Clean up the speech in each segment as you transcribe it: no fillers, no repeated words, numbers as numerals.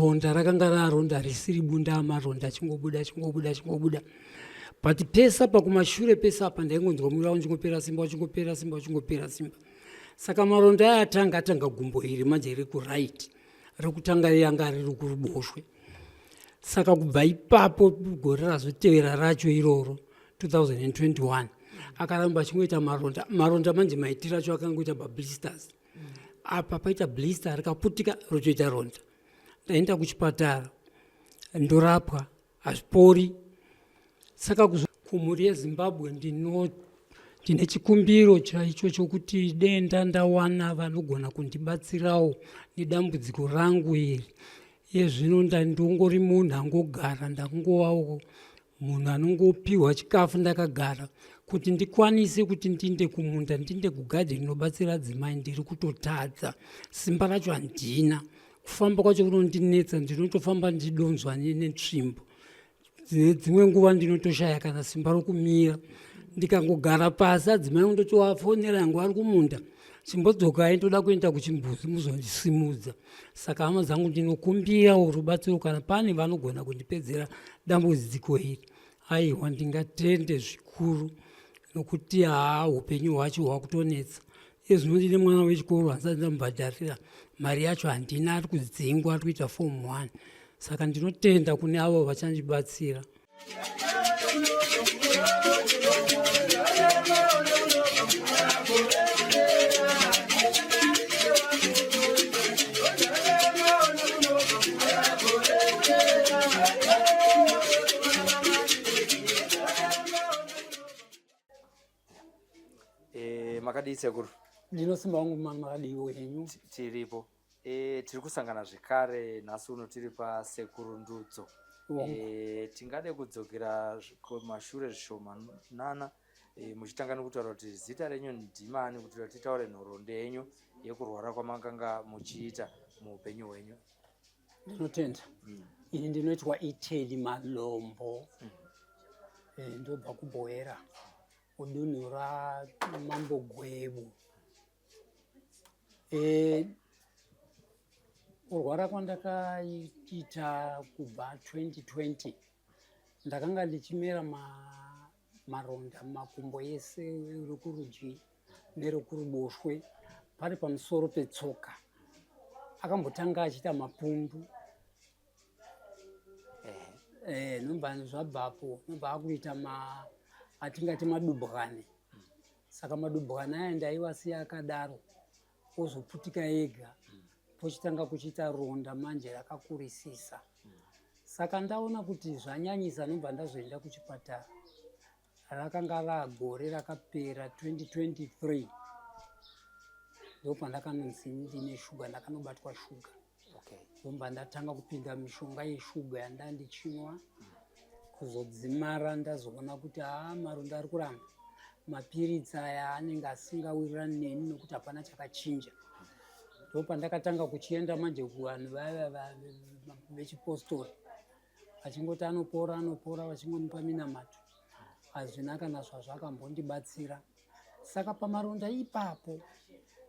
Ronda rakanga raronda risiri bunda, maronda achingobuda achingobuda achingobuda, but pese apa kumashure pese apa ndaingonzwa muviri wangu uchingopera simba, uchingopera simba, uchingopera simba. Saka maronda aya atanga atanga gumbo iri manje rekuright, rekutanga yanga riri kuruboshwe. Saka kubva ipapo gore razotevera racho iroro 2021 akaramba achingoita maronda maronda. Manje maitiro acho akangoita mablisters. Apa paita blister rikaputika rotoita ronda. Ndaenda kuchipatara ndorapwa, hazvipori. Saka kumhuri yeZimbabwe ndine chikumbiro chaicho chokuti denda ndawana vanogona kundibatsirawo nedambudziko rangu iri. Iye zvino ndongori munhu angogara, ndakungovawo munhu anongopiwa chikafu ndakagara. Kuti ndikwanise kuti ndinde kumunda, ndinde kugadheni ndinobatsira dzimai, ndiri kutotadza. Simba racho handina, kufamba kwacho kunondinetsa, ndinotofamba ndidonzwa netsvimbo. Dzimwe nguva ndinotoshaya kana simba rokumira. Ndikangogara pasi, adzimai ndotovafonera yangu ari kumunda, chimbodzokai, ndoda kuenda kuchimbuzi muzondisimudza. Saka hama dzangu, ndinokumbirawo rubatsiro kana pane vanogona kundipedzera dambudziko iri. Aiwa, ndingatende zvikuru, nokuti haa, upenyu hwacho hwakutonetsa. Iye zvino ndine mwana wechikoro, handisati ndamubhadharira, mari yacho handina, ari kudzingwa, ari kuita form 1. Saka ndinotenda kune avo vachandibatsira. Makadii sekuru? Ndinosimba wangu, mani makadiiwo henyu? Tiripo. Tiri kusangana zvekare nhasi uno tiri paSekuru Ndudzo. Tingade kudzokera kumashure zvishomanana, muchitanga nekutaura kuti zita renyu ndimani, kuti titaure nhoroondo yenyu yekurwara kwamakanga muchiita muupenyu hwenyu. Ndinotenda. Ini ndinoitwa Iteli Malombo. Ndobva kuBoera, kudunhu raMambo Gwebu. Kurwara kwandakaita kubva 2020, ndakanga ndichimera maronda makumbo ese, rekurudyi nerekuruboshwe, pari pamusoro petsoka. Akambotanga achiita mapundu, nobva zvabvapo nobva akuita atingati madubwane. Saka madubwana aya ndaivasiya akadaro, ozoputika ega, pochitanga kuchiita ronda manje rakakurisisa. Saka ndaona kuti zvanyanyisa, nobva ndazoenda kuchipatara. Rakanga ragore rakapera 2023 ndopandakanonzi ndine shuga, ndakanobatwa shuga. Ndobva ndatanga kupinda mishonga yeshuga yandandichinwa. Kuzodzimara ndazoona kuti haa, maronda ari kuramba, mapiritsi aya anenge asingawirirani neni nokuti hapana chakachinja. Ndopandakatanga kuchienda manje kuvanhu vaya vechipostori, vachingoti anopora, anopora, vachingomupa minamato. Hazvina kana zvazvakambondibatsira. Saka pamaronda ipapo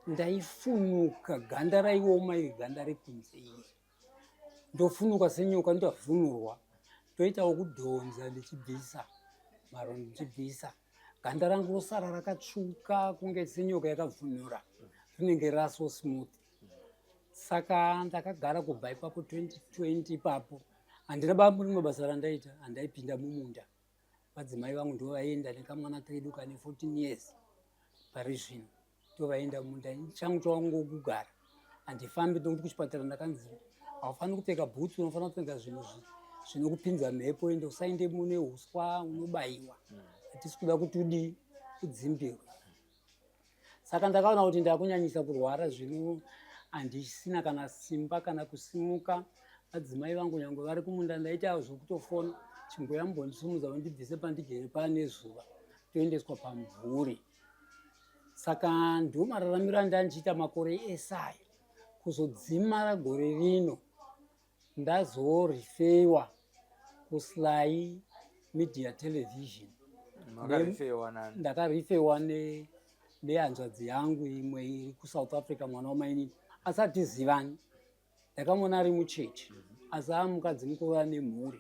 ndaifunuka, ganda raioma iri ganda rekunze iri, ndofunuka senyoka, ndavhunurwa, ndoitawo kudhonza ndichibvisa maronda, ndichibvisa ganda rangu, rosara rakatsvuka kunge senyoka yakavhunura, rinenge raso smooth. Saka ndakagara kubva ipapo 2020 ipapo, handina rimwe basa randaita, handaipinda mumunda. Vadzimai vangu ndo vaienda nekamwana kedu kane 14 years pari zvino, ndo vaienda mumunda. Changu chawangokugara, handifambi, nokuti kuchipatara ndakanzi haufaniri kupfeka bhutsu, unofanira kupfeka zvinhu zvinokupinza mhepo, ende usainde mune uswa, unobayiwa, hatisi kuda kuti udii, udzimbiwe. Saka ndakaona kuti ndakunyanyisa kurwara zvino, handisina kana simba kana kusimuka. Vadzimai vangu nyange vari kumunda, ndaita zvokutofona, chimboya mumbondisimudza vandibvise pandigere pane zuva, toendeswa pamvuri. Saka ndo mararamiro andandichiita makore ese aya. Kuzodzimara gore rino ndazorifewa kuSly Media Television. Makarifewa nani? Ndakarifewa nehanzvadzi yangu imwe iri kuSouth Africa, mwana wamainini, asi hatizivani. Ndakamuona ari muchechi. Asi amukadzi mukuru ane mhuri,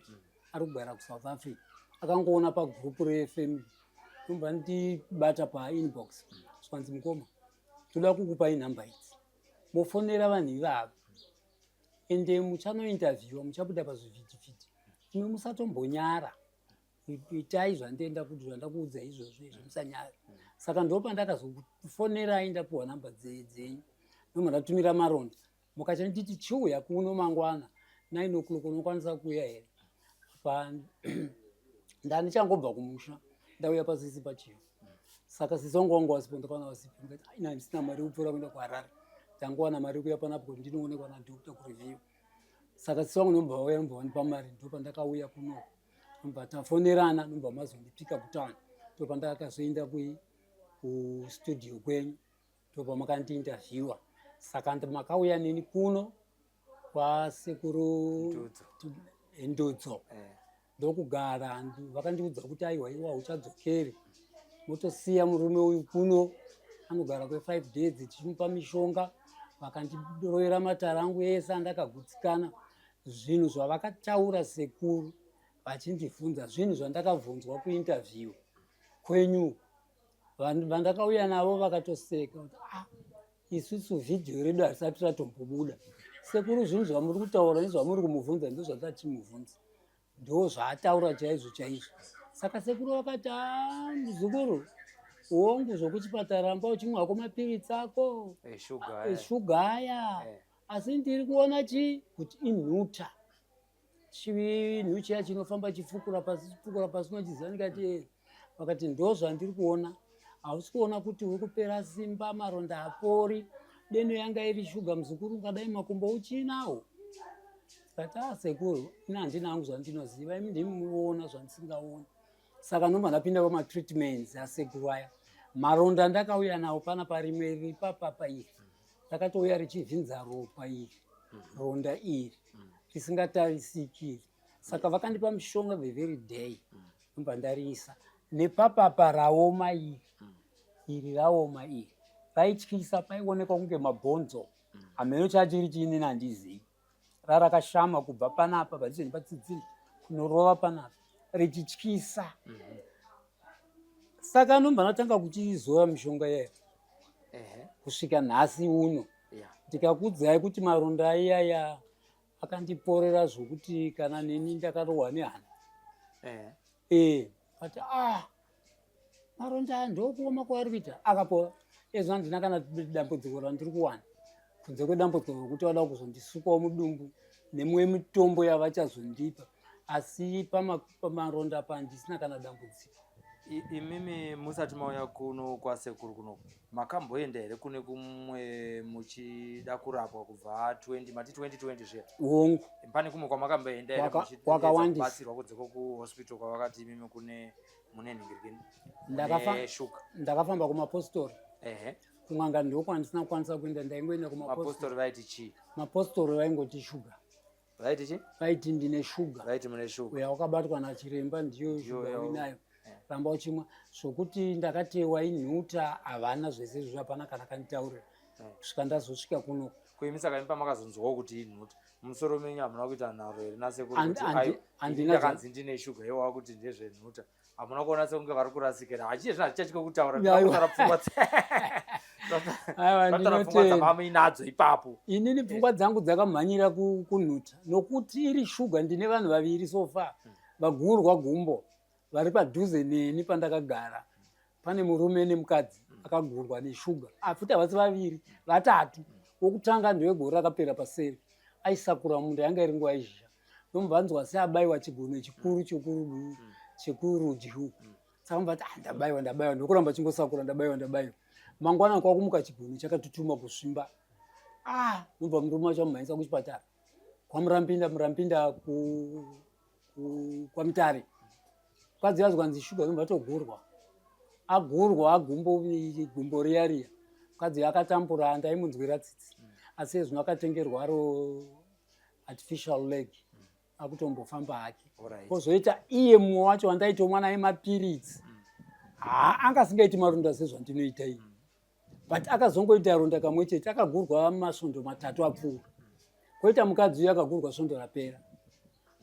ari kugara kuSouth Africa. Akangoona pagroup refamily, ndobva ndibata painbox, zvikanzi, "Mukoma, toda kukupai nhamba idzi, mofonera vanhu ivava, ende muchanointerviewa, muchabuda pazvivhitivhiti. Imi musatombonyara, itai zvandienda kuti zvandakuudza izvozvo izvo, musanyara." Saka ndopandakazokufonerai, ndapiwa namba dzenyu, ndobva ndatumira maronda. Mukachanditi chiuya kuno mangwana 9 o'clock, unokwanisa kuuya here? Pa ndandichangobva kumusha, ndauya pasisi pachiyo. Saka sisi wangu wanga wasipo, ndakaona wasipo, ndikati, "Ina handisina mari yekupfuura kuenda kuHarare, ndangowana mari yekuuya panapo kuti ndinoonekwa nadoctor kureview." Saka sisi wangu nobva vauya, nobva vandipa mari, ndopandakauya kuno, nobva tafonerana, nobva mazondipika kutown. Ndopandakazoenda kustudio kwenyu, ndobva makandiinterviewa. Saka makauya neni kuno kwasekuru Ndudzo. Ndudzo. Ndokugara, vakandiudza kuti, "Aiwa, iwa uchadzokeri, motosiya murume uyu kuno, anogara kwe5 days tichimupa mishonga." Vakandirovera matara angu ese, andakagutsikana. Zvinhu zvavakataura sekuru vachindibvunza, zvinhu zvandakabvunzwa kuinterview kwenyu. Vanhu vandakauya navo vakatoseka kuti, "Ah, isusu vhidhiyo redu harisati ratombobuda. Sekuru, zvinhu zvamuri kutaura nezvamuri kumubvunza ndozvatatachimubvunza, ndo zvaataura chaizvo chaizvo." Saka sekuru vakati, "A, muzukuru wongu, zvokuchipatara ramba uchimwako mapiritsi ako Eshuga. Eshuga aya. Asi ndiri kuona chi kuti inhuta, chinhu chiya chinofamba chifukura pasi, chifukura pasi, unochiziva?" Ndikati, "Eh." Vakati, "Ndo zvandiri kuona. Hausi kuona kuti uri kupera simba, maronda apori? Deno yanga iri shuga, muzukuru, ungadai makumbo uchinawo." Tikati, "A, sekuru, ina handina hangu zvandinoziva, imi ndimi munoona zvandisingaoni." Saka ndobva ndapinda pamatreatments asekuru aya. Maronda ndakauya nawo pana parimwe ripapapa iri, rakatouya richivhinza ropa iri, ronda iri risingatarisiki iri. Saka vakandipa mishonga the very day, ndobva ndariisa nepapapa raoma iri. Iri raoma iri raityisa, paionekwa kunge mabhonzo, hameno chachiri chiinini, handizivi. Rarakashama kubva panapa padhuze nepatsitsini kunorova panapa, richityisa. Saka anobva ndatanga kuchizora mishonga iyayo kusvika nhasi uno. Ndikakudzai kuti maronda aiyaya akandiporera zvokuti kana neni ndakarohwa nehana. Ati, "Ah, maronda aya ndokuoma kwaari kuita." Akapora ezvo, handina kana dambudziko randiri kuwana kunze kwedambudziko rokuti vada kuzondisukawo mudumbu nemumwe mitombo yavachazondipa. Asi pamaronda pa handisina kana dambudziko. Imimi musati mauya kuno kwasekuru kuno, makamboenda here kune kumwe muchida kurapwa kubva 20, mati 2020 zviya? Hongu. Pane kumwe kwamakamboenda here Kwakawandisa. Kubatsirwa kunze kwekuhospital kwavakati imimi kune mune nhingirikini, mune shuga? Ndakafamba kumapostori. Kun'anga ndokwandisina kukwanisa kuenda, ndaingoenda kumapostori. Mapostori vaiti chii? Mapostori vaingoti shuga. Vaiti chii? Vaiti ndine shuga. Vaiti mune shuga. Uya wakabatwa nachiremba, ndiyo Ndiyo shuga uinayo, ramba uchimwa. Zvokuti ndakatewa inhuta, havana zvese izvozvo, hapana kana kanditaurira kusvika ndazosvika kuno. Kuimi saka imi pamakazonzwawo kuti inhuta, mumusoro menyu hamuna kuita nharo here nasekuru kuti handina ini ndakanzi ndine shuga, iwawa kuti ndezvenhuta? Hamuna kuona sekunge vari kurasikira? Hachiye zvino hachichachike kutaura. Aiwa. Taura pfungwa Aiwa, taura pfungwa ndinotenda. dzamamuinadzo ipapo. Inini pfungwa dzangu dzakamhanyira kunhuta, nokuti iri shuga, ndine vanhu vaviri so far vagurwa gumbo vari padhuze neni pandakagara. Pane murume nemukadzi akagurwa neshuga. Afuti havasi vaviri, vatatu. Wokutanga ndewegore rakapera paseri, aisakura munda, yanga iri nguva yezhizha, ndomubva anzwa seabayiwa chigunwe chikuru chekurudyi uku. Saka mubva ati, "Ah, ndabayiwa, ndabayiwa," ndokuramba chingosakura, "Ndabayiwa, ndabayiwa." Mangwana kwakumuka chigunwe chakatutuma kusvimba. Ah, nobva murume wacho amumhanyisa kuchipatara kwaMurambinda, Murambinda kwaMutare. Mukadzi azwanzi shuga, nobva togurwa, agurwa agumbo, gumbo riya riya. Mukadzi akatambura, ndaimunzwira tsitsi, asi ezvino akatengerwa ro artificial leg, akutombofamba hake. Kwozoita iye mumwe wacho wandaitomwa naye mapiritsi, haa, anga asingaiti maronda sezvandinoita ini, but akazongoita ronda kamwe chete, akagurwa masvondo 3 apfuura. Koita mukadzi uyo akagurwa svondo rapera.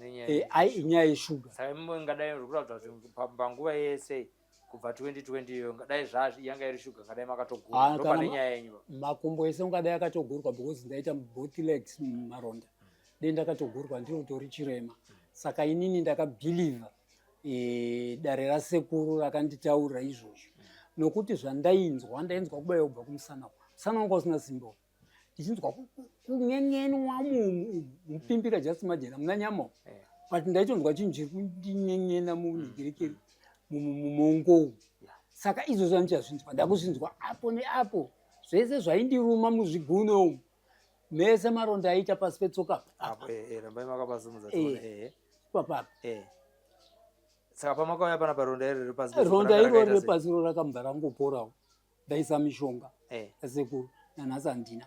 Eh, ai inyaya yeshuga. Saka imwe ngadai uri kuratidza kuti panguva yese kubva 2020 iyo ngadai zvazvi yanga iri shuga ngadai makatogurwa. Ah, Ndopane nyaya yenyu. Makumbo ese ungadai akatogurwa because ndaita both legs maronda. Dei ndakatogurwa ndinotori chirema. Saka inini ndakabhilivha e, dare rasekuru rakanditaurira izvozvo nokuti zvandainzwa ndainzwa kubaiwa kubva kumusana musana wanga usina simba ndichinzwa kunyenyenwa mupimbira just imagine hamuna nyama eh. but ndaitonzwa chinhu chiri kundinyenyena munhikirikiri mumongo umu saka izvozvo andichazvinzwa ndakuzvinzwa apo neapo zvese zvaindiruma muzviguno umu mese maronda aita pasi petsoka eh, eh, papapa saka pamakauya pana paronda iro riri pasi ronda iro riri pasi iro rakambva rangoporawo ndaisa mishonga yasekuru nanhasi handina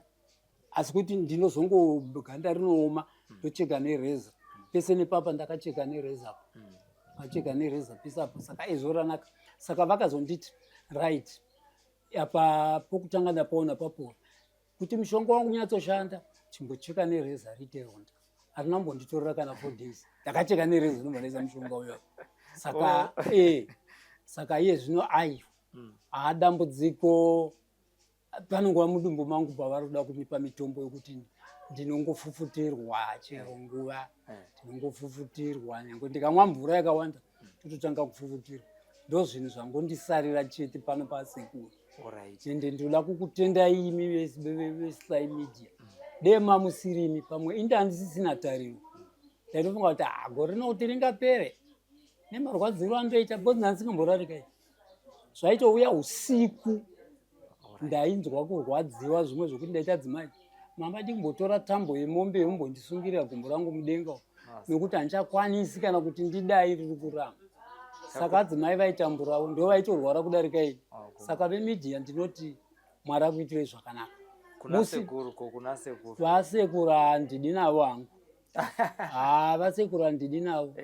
asi kuti ndinozongoganda rinooma ndocheka nereza pese nepapa ndakacheka nereza apa acheka nereza pese apa saka izvo ranaka saka vakazonditi right apa pokutanga ndapaona papora kuti mushonga wangu unyatsoshanda chimbocheka nereza riite ronda harina kumbonditorera kana 4 days ndakacheka nereza ndobva ndaisa mushonga uyo saka Oh. eh, saka iye zvino aiwa haadambudziko panongova mudumbu mangu pavari kuda kundipa mitombo yokuti ndinongofufutirwa chero nguva ndinongofufutirwa nyange ndikamwa mvura yakawanda tototanga kufufutirwa ndo zvinhu zvangondisarira chete pano pasekuru Alright. ende ndinoda kukutendai imi veSly Media dema musirimi pamwe indi handisisina tariro ndaitofunga kuti ah, gore rino kuti ringapere nemarwadziro andoita because ndandisingamborarika zvaitouya usiku ndainzwa kurwadziwa zvimwe zvokuti ndaita dzimai mama ndimbotora tambo yemombe yombondisungirira gumbo rangu mudenga umu nokuti handichakwanisi kana kuti ndidai riri kuramba saka adzimai vaitamburawo ndo vaitorwara kudarika ini saka vemedia ndinoti mwari akuitirei zvakanaka kuna sekuru ko kuna sekuru vasekuru handidi navo hangu ha vasekuru handidi navo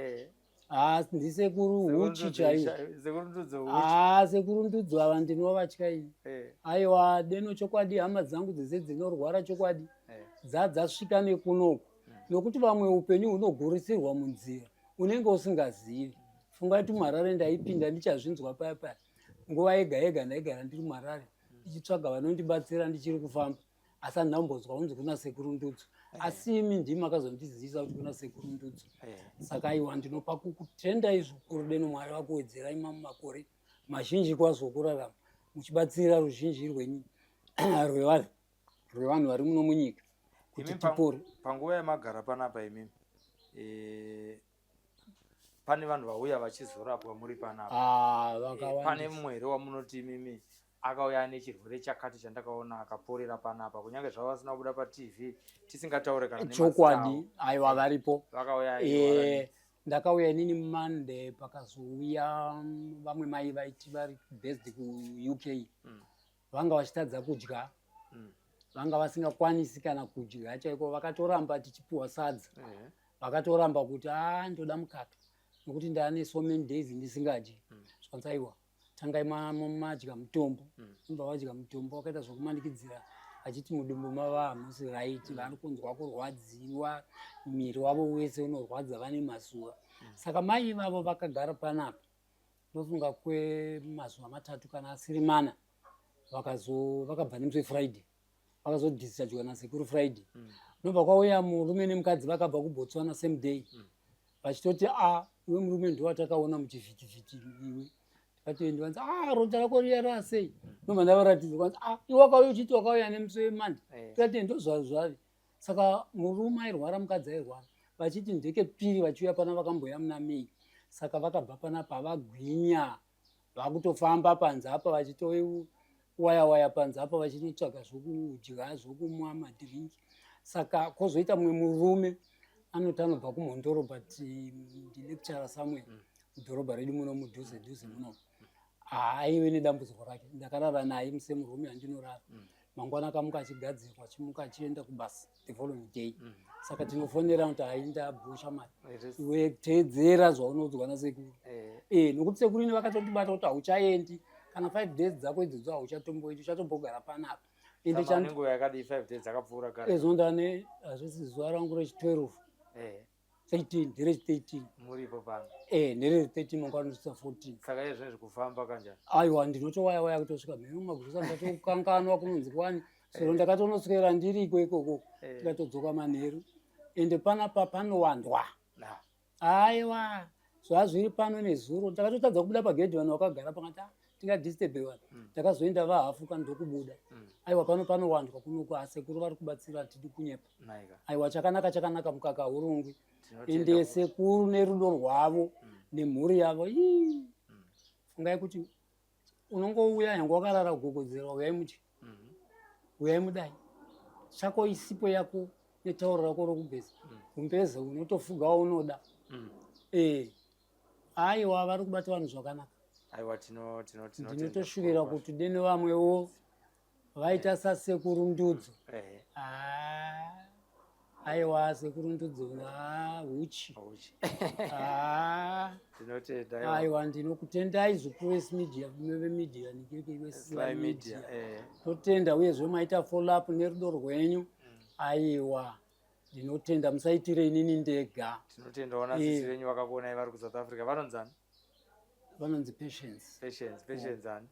ha ndisekuru huchi chaivo sekuru ndudzo huchi ha sekuru ndudzo ava ndinovatya ini aiwa deno chokwadi hama dzangu dzese dzinorwara chokwadi dzadzasvika nekunoku nokuti vamwe upenyu hunogurisirwa munzira unenge usingazivi funga kuti muharare ndaipinda ndichazvinzwa paya paya nguva yega yega ndaigara ndiri muharare ndichitsvaga vanondibatsira ndichiri kufamba asi handina kumbonzwa kunzi kuna sekuru ndudzo asi imi ndimi makazondizivisa kuti kuna sekuru ndudzo saka aiwa ndinopa kukutendai zvikuru deno mwari vakuwedzerai mamwe makore mazhinji kwazvo okurarama muchibatsira ruzhinji rwenyu rwevanhu vari muno munyika kuti Imi tipore panguva yamagara panapa imimi pane vanhu vauya vachizorapwa muri panapa Ah, Pane vakawandisa mumwe here wamunoti imimi akauya ane chirwere chakati chandakaona akaporera panapa kunyange zvavo vasina kubuda paTV tisingataure kana nemazita avo. Chokwadi aiwa varipo Vakauya ndakauya inini Monday pakazouya vamwe mai vaiti vari based kuUK vanga vachitadza kudya vanga vasingakwanisi kana kudya chaiko vakatoramba tichipiwa sadza vakatoramba kuti a ndoda mukaka nokuti ndaane so many days ndisingadyi zvikanzi aiwa tangai madya mutombo ndobva vadya mutombo vakaita zvokumanikidzira vachiti mudumbu mavo hamusi right vari kunzwa kurwadziwa miri wavo wese unorwadza vane mazuva saka mai ivavo vakagara panapa ndofunga kwemazuva 3 kana asiri 4 vakabva nemusi weFriday vakazodischargwa nasekuru Friday ndobva kwauya murume nemukadzi vakabva kuBotswana same day vachitoti a iwe murume ndowatakaona muchivhitivhiti iwe tikati ndivanzi a ronda rako riya rasei ndobva ndavaratidza kwanzi a iwe wakauya uchiti wakauya nemusi weMonday tikati ndozvazvavi saka murume airwara mukadzi airwara vachiti ndekepiri vachiuya pana vakamboya muna May saka vakabva panapa vagwinya vakutofamba panze apa vachitowaya waya panze apa vachinotsvaga zvokudya zvokumwa madhiringi saka kwozoita mumwe murume anoti anobva kumhondoro but ndilecturer somewhere mudhorobha redu muno mudhuze dhuze muno aive nedambudziko rake ndakarara naye musemurume andinorara mangwana akamuka achigadzirwa achimuka achienda kubasa the following day saka tinofonera kuti hainda bhusha mari iwe teedzera zvaunoudzwa nasekuru nokuti sekuru ini vakatotibata kuti hauchaendi kana 5 days dzako idzodzo hauchatomboiti uchatombogara panapa Ende Saka nenguva yakadii 5 days dzakapfuura kare? Ezvo ndane hazvisi zuva rangu rechi 12. 13, nderechi 13. Muripo pano? Nderechi 13, mangwana ndosvitsa 14. Saka iye zvinezvi kufamba kanjani? Aiwa, ndinotowaya waya kutosvika mheno magurusa, ndatokanganwa kunonzi kwani. Sero ndakatonoswera ndiriko ikoko, ndikatodzoka manheru. Ende panapa panowandwa. Aiwa, zvazviri pano nezuro ndakatotadza kubuda pagedhi, vanhu vakagara pakati, tingadisturbe vanhu. Ndakazoenda vahafuka ndokubuda. Aiwa, pano panowandwa kunoku, asekuru vari kubatsira, hatidi kunyepa. Aiwa, chakanaka chakanaka, mukaka haurungwi. Ende sekuru nerudo rwavo nemhuri yavo, ii, fungai kuti unongouya nyange wakarara kugogodzera, uyai mudye, uyai mudai, chako isipo yako netauro rako rokugeza gumbeze, unotofuga waunoda. Aiwa, vari kubata vanhu zvakanaka. Aiwa, tinotenda. Ndinotoshuvira kuti dene vamwewo vaita sasekuru Ndudzo. Ah, aiwa, sekuru Ndudzo, huchi. Huchi. Ah, Tinotenda, aiwa. Aiwa, ndinokutendai zvikuru vesimedia, vemedia Sly veSly Media. Media. Totenda, uyezve maita follow up nerudo rwenyu. Aiwa, ndinotenda, musaitire inini ndega. Tinotendawo nasisi venyu vakakuonai vari kuSouth Africa, vanonzani? Vanonzi Patience. Patience, Patience ani?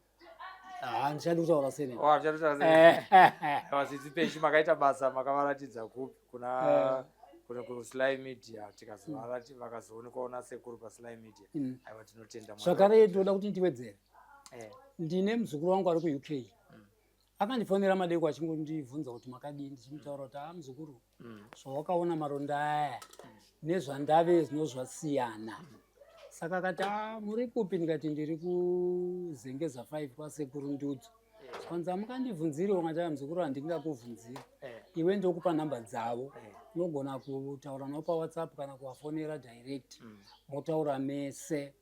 Ah, ndichadi kutaura sene. Oh, hamuchatotaura sene. Aiwa, sisi Peshi, makaita basa, makavaratidza kupi kuna kuSly Media, tikazovarati vakazoonekwawo nasekuru paSly Media. Aiwa, tinotenda Mwari. Zvakare ndoda kuti ndiwedzere. Ndine muzukuru wangu ari kuUK, akandifonera madeko achingondibvunza kuti makadii, ndichimutaura kuti, a muzukuru, zvawakaona maronda aya nezvandave zvino zvasiyana. Saka akati, a muri kupi? Ndikati ndiri kuZengeza 5 kwasekuru Ndudzo. Kwanza mukandibvunziriwo, ngati, a muzukuru, handingakubvunziri. Iwe ndokupa nhamba dzavo. Unogona kutaura navo paWhatsApp kana kuvafonera direct, motaura mese.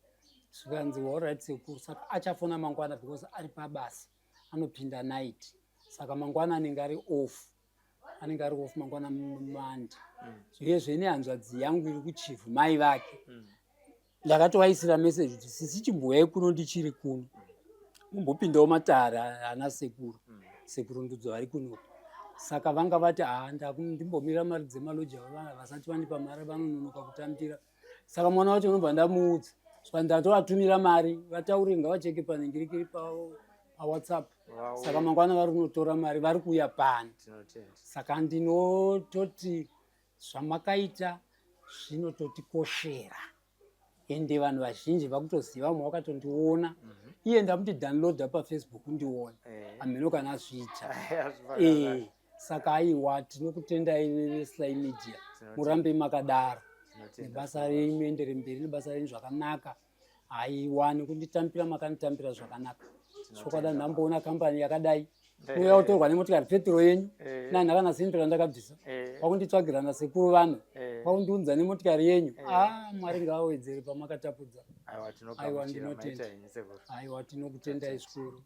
Zvikanzi, alright sekuru. Saka achafona mangwana because ari pabasa, anopinda night, saka mangwana anenge ari off, anenge ari off mangwana Monday. Uyezve nehanzvadzi yangu iri kuChivhu, mai vake, ndakatovaisira meseji kuti, sisi, chimbuyai kuno, ndichiri kuno, mumbopindawo matare ana sekuru, sekuru Ndudzo vari kuno. Saka vanga vati, ha, ndimbomira mari dzemalodge, vasati vandipa mari, vanononoka kutambira. Saka mwana wacho unobva ndamuudza, saka ndatovatumira mari, vataure, ngavacheke panhingirikiri paWhatsApp. Saka mangwana vari kunotora mari, vari kuuya pano. Tinotenda. Saka ndinototi zvamakaita zvinototikoshera, ende vanhu vazhinji vakutoziva, vamwe vakatondiona. Iye ndamuti downloada paFacebook ndione. Hameno kana azviita. Azvifanira. Saka aiwa, tinokutendai veSly Media. Murambe makadaro. Tinotenda. Nebasa renyu, muendere mberi nebasa renyu zvakanaka. Aiwa, nekunditambira makanditambira zvakanaka. Chokwadi ndamboona kambani yakadai uya kutorwa nemotikari, petro yenyu, nanhaka nasendera ndakabvisa, kwakunditsvagira nasekuru vanhu, kwakundiunza nemotikari yenyu. A, Mwari ngaawedzere pamakatapudza. Aiwa, Aiwa, tinogamuchira. ndinotenda. Maita henyu, sekuru. Aiwa, tinokutendai zvikuru.